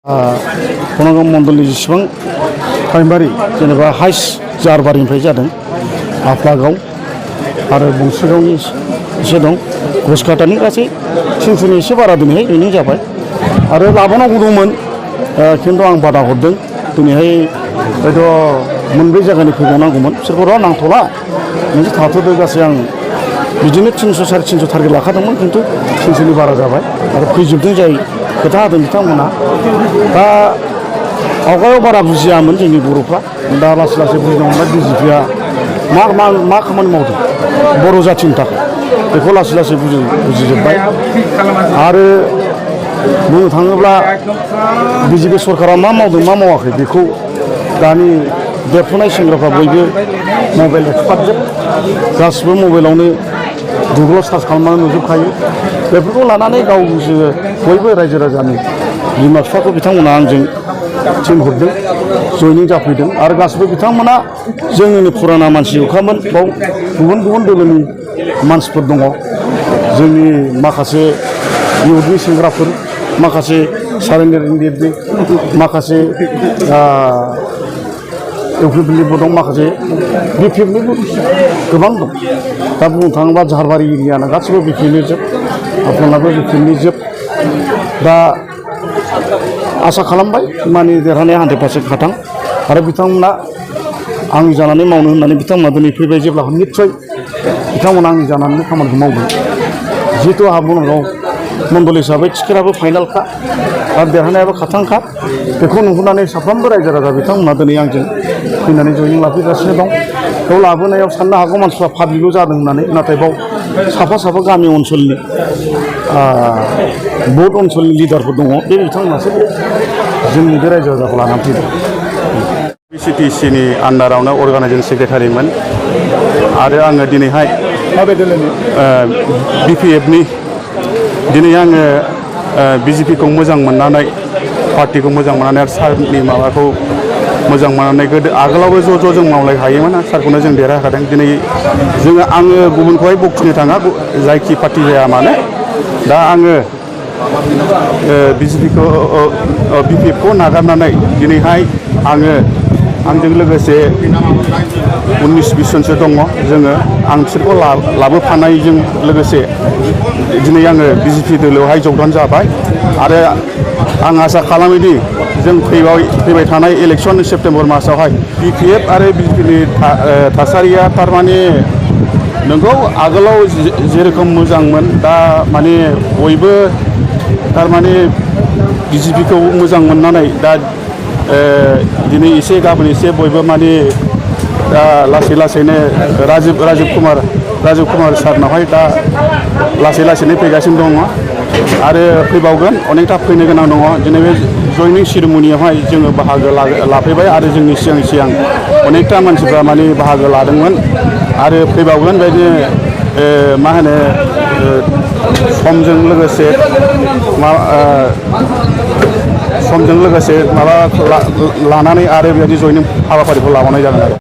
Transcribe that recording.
गणगम मण्डलनि जेसेबां प्राइमारि जेनेबा हाइस जारबारिनिफ्राय जादों आफ्लागाव आरो बंसिगावनि एसे दं घसघाटानि गासै 300नि एसे बारा दिनैहाय रिनिं जाबाय आरो लाबावनांगौ दंमोन खिन्थु आं बादा हरदों दिनैहाय हयथ' मोनब्रै जायगानि फैबावनांगौमोन बिसोरखौ र' नांथ'ला नोंसोर थाथ'दो गासै आं बिदिनो 300 350 टारगेट लाखादोंमोन खिन्थु 300नि बारा जाबाय आरो फैजोबदों जाय खोथा होदों बिथांमोना दा आवगायाव बारा बुजियामोन जोंनि बर'फ्रा दा लासै लासै बुजिनो हमबाय बिजेपिआ मा खामानि मावदों बर' जाथिनि थाखाय बेखौ लासै लासै बुजिजोब्बाय आरो बुंनो थाङोब्ला बिजेपि सरकारा मा मावदों मा मावाखै बेखौ दानि देरफुनाय सेंग्राफ्रा बयबो मबाइल एक्सपार्टजोब गासिबो मबाइलावनो गुगोलाव सार्च खालामनानै नुजोबखायो बेफोरखौ लानानै गावसो बयबो रायजो राजानि बिमा बिफाखौ बिथांमोना आंजों थिनहरदों जयनिं जाफैदों आरो गासिबो बिथांमोना जोंनिनो फुराना मानसिखामोन बाव गुबुन गुबुन दोलोनि मानसिफोर दङ जोंनि माखासे इउथनि सेंग्राफोर माखासे सारेन्डार इन्डियानि माखासे इउपिपिनिबो दं माखासे बिपिएफनिबो गोबां दं दा बुंनो थाङोब्ला झारबारि एरियाना गासिबो बिपिएफनि जोब आपनाबो बिपिएफनि जोब दा आसा खालामबाय माने देरहानाया 100% खाथां आरो बिथांमोना आंनि जानानै मावनो होननानै बिथांमोना दिनै फैबाय जेब्ला निस्सय बिथांमोना आंनि जानानै खामानिखौ मावगोन जिहेतु आंहा बुंनांगौ मण्डल हिसाबै टिकेटआबो फाइनालखा आरो देरहानायाबो खाथांखा बेखौ नुहुरनानै साफ्रोमबो रायजो राजा बिथांमोना दिनै आंजों फैनानै जयनिं लाफैगासिनो दं बेयाव लाबोनायाव साननो हागौ मानसिफ्रा पाब्लिकल' जादों होननानै नाथाय बाव साफा साफा गामि ओनसोलनि बहुत ओनसोलनि लिडारफोर दङ बे बिथांमोनासो जोंनि बे रायजो राजाखौ लानानै फैदों बिसिटिसिनि आन्डारावनो अर्गानाइजिं सेक्रेटारिमोन आरो आङो दिनैहाय बिपिएफनि दिनै आङो बिजेपिखौ मोजां मोननानै पार्टिखौ मोजां मोननानै आरो सारनि माबाखौ मोजां मोननानै गोदो आगोलावबो ज' ज' जों मावलायखायोमोन सारखौनो जों देरहाखादों दिनै आङो गुबुनखौहाय बखिनो थाङा जायखि पार्टि जाया मानो दा आङो बिजेपिखौ बिपिएफखौ नागारनानै दिनैहाय आङो आंजों लोगोसे 19-20 जनसो दङ जोङो आं बिसोरखौ लाबोफानायजों लोगोसे दिनै आङो बिजेपि दोलोआवहाय जगदान जाबाय आरो आं आसा खालामोदि जों फैबाय थानाय इलेक्सन सेप्तेम्बर मासावहाय बिपिएफ आरो बिजेपिनि थासारिया थारमाने नोंगौ आगोलाव जेरोखोम मोजांमोन दा माने बयबो थारमाने बिजेपिखौ मोजां मोननानै दा दिनै एसे गाबोन एसे बयबो माने दा लासै लासैनो राजिब कुमार सारनावहाय दा लासै लासैनो फैगासिनो दङ आरो फैबावगोन अनेकथा फैनो गोनां दङ दिनै बे जयनिं सेरेमनियावहाय जोङो बाहागो लाफैबाय आरो जोंनि सिगां अनेकथा मानसिफ्रा माने बाहागो लादोंमोन आरो फैबावगोन बेबायदिनो मा होनो समजों लोगोसे माबा लानानै आरो बेबायदि जयनिं हाबाफारिखौ लाबावनाय जागोन आरो